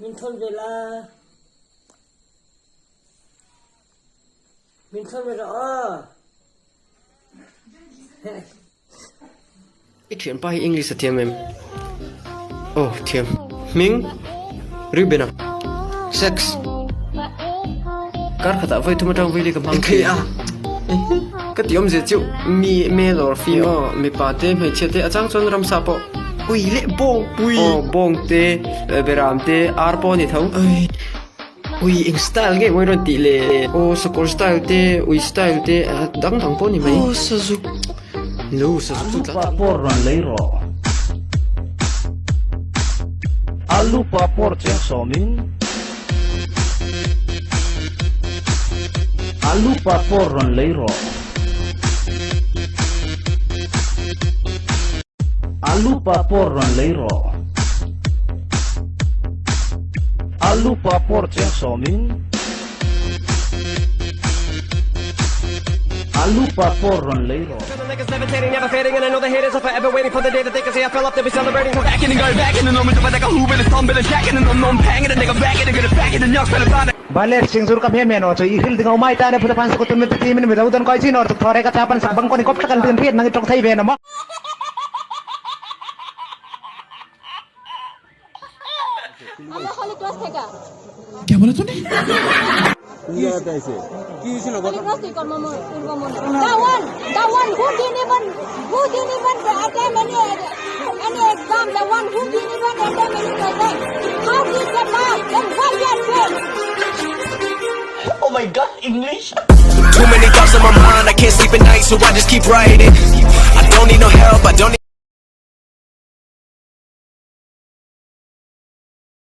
Min thawn ve la. Min thawn ve rawh aw. I thianpa hi English a thiam em? Aw thiam. Hming? Reuben a. Sex? Kar khatah vawi thum atang vawi li ka hmang thei a. Ka ti awmzia chu mi male or female aw mipa te hmeichhia te a chang chuan ramsa pawh ui leh bawng pui aw bawng te beram te ar pawh a ni tho. Ui eng style nge mawi rawn tih le aw sakawr style te ui style te dang dang pawh a ni mai. Aw sazuk no sazuk chu tlan. Alu papawr rawn lei rawh. Alu papawr cheng sawmin. Alu papawr rawn lei rawh. Alu papawr rawn lei rawh. Alu papawr cheng sawmin. Alu papawr rawn lei rawh. Balet singjur ka phe men o chu i hil ding omai ta ne phuta phan sakutun min ti min mi lo don koi chin or tuk thore ka cha pan sak bang ko ni kop takal din riat nang i tong thai ve na mo. The one, the one who didn't even, who didn't even attend any, any exam, the one who didn't even attend any exam. How did they pass and why they are failed? Oh my god, English! Too many thoughts on my mind, I can't sleep at night, so I just keep writing. I don't need no help, I don't need.